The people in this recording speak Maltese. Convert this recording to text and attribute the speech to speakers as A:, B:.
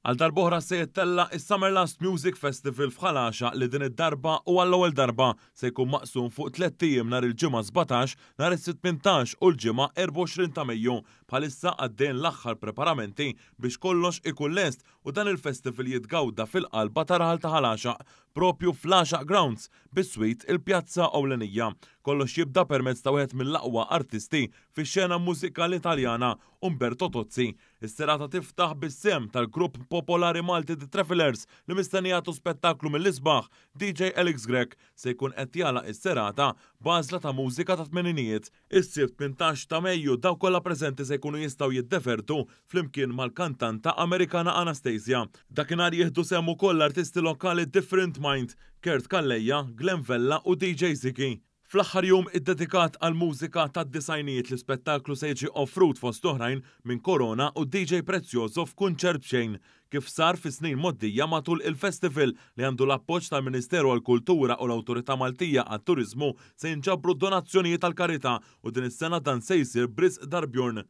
A: Għal darb'oħra se jittella' is-Summerlust Music Festival f'Ħal Għaxaq li din id-darba u għall-ewwel darba se jkun maqsum fuq tlett ijiem nhar il-Ġimgħa 17, nhar is-Sibt 18 u l-Ġimgħa 24 ta' Mejju. Bħalissa għaddejjin l-aħħar preparamenti biex kollox ikun lest u dan il-festival jitgawda fil-qalba ta' raħal ta' Ħal Għaxaq, propju fl-Għaxaq Grounds, biswit il-pjazza ewlenija. Kollox jibda permezz ta' wieħed mill-aqwa artisti fix-xena mużikali Taljana, Umberto Tozzi. Is-serata tiftaħ bis-sehem tal-grupp popolari Malti The Travelers li mistenni jagħtu spettaklu mill-isbaħ. DJ Alex Grech se jkun qed jagħlaq is-serata b'għażla ta' mużika tat-tmeninijiet. Is-Sibt 18 ta' Mejju dawk kollha preżenti se jkunu jistgħu jiddevertu flimkien mal-kantanta Amerikana Anastasia. Dakinhar jieħdu sehem ukoll l-artisti lokali Different Mind, Kurt Calleja, Glenn Vella u DJ Ziggy. Fl-aħħar jum iddedikat għall-mużika tad-disgħinijiet l-ispettaklu se jiġi offrut fost oħrajn minn Corona u DJ Prezioso f'kunċert b'xejn. Kif sar fis-snin mgħoddija matul il-festival li għandu l-appoġġ tal-Ministeru għall-Kultura u l-Awtorità Maltija għat-Turiżmu se jinġabru donazzjonijiet għall-karità u din is-sena dan se jsir b'risq Dar Bjorn.